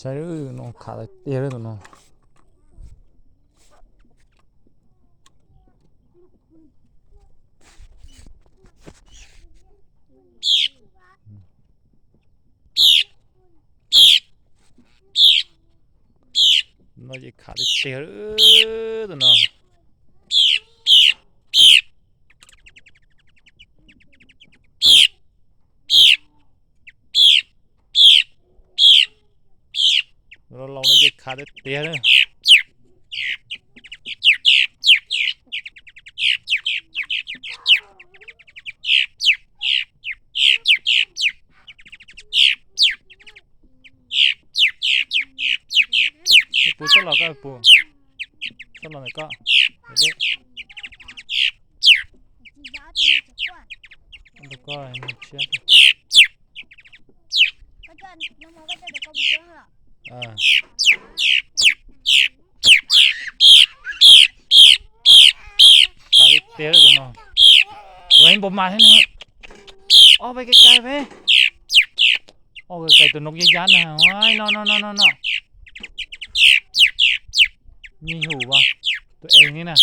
Saib, no khav tiag tiag li tus no. No ces khav tiag tiag li tus no. Laus laus no ces khav tiag tiag li. Puv txhob los koj, puv txhob los ntawm koj. Ntawm koj tshiab. Khav tiag tiag li tus no. Ua ib npau mas thiab no. Ob peb kais kais peb. Ob kais kais tus no yab yab na. No no no no no. Nyiaj hum as, tus ev ni na.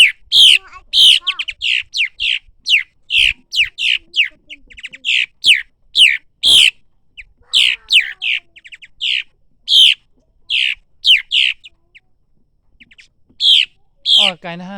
Ob kais na.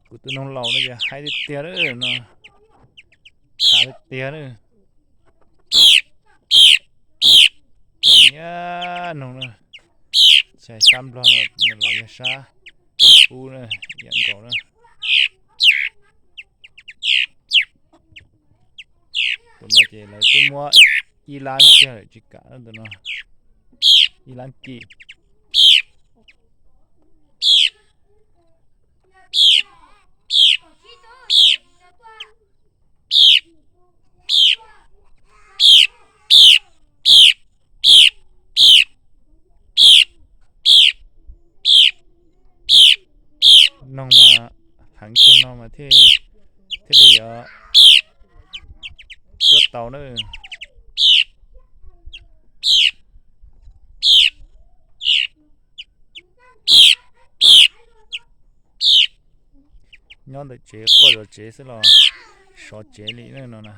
Kuv tus noog laus no ces haib tiag tiag lawm no, khav tiag tiag lawm. Cov nyab noog na, xyov sab nplog no los yog sab ub na, yam nkaus na. Tus no ces lawv twb muab ib lab kiag lawm tsis kam tus no, ib lab kis. Noog mas heev Mas thiaj, thiaj li yuav cuab tau na. Nyob ntawm tsev quaj zov tsev xwb los sov tsev li no na.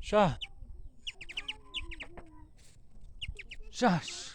Sab, sab,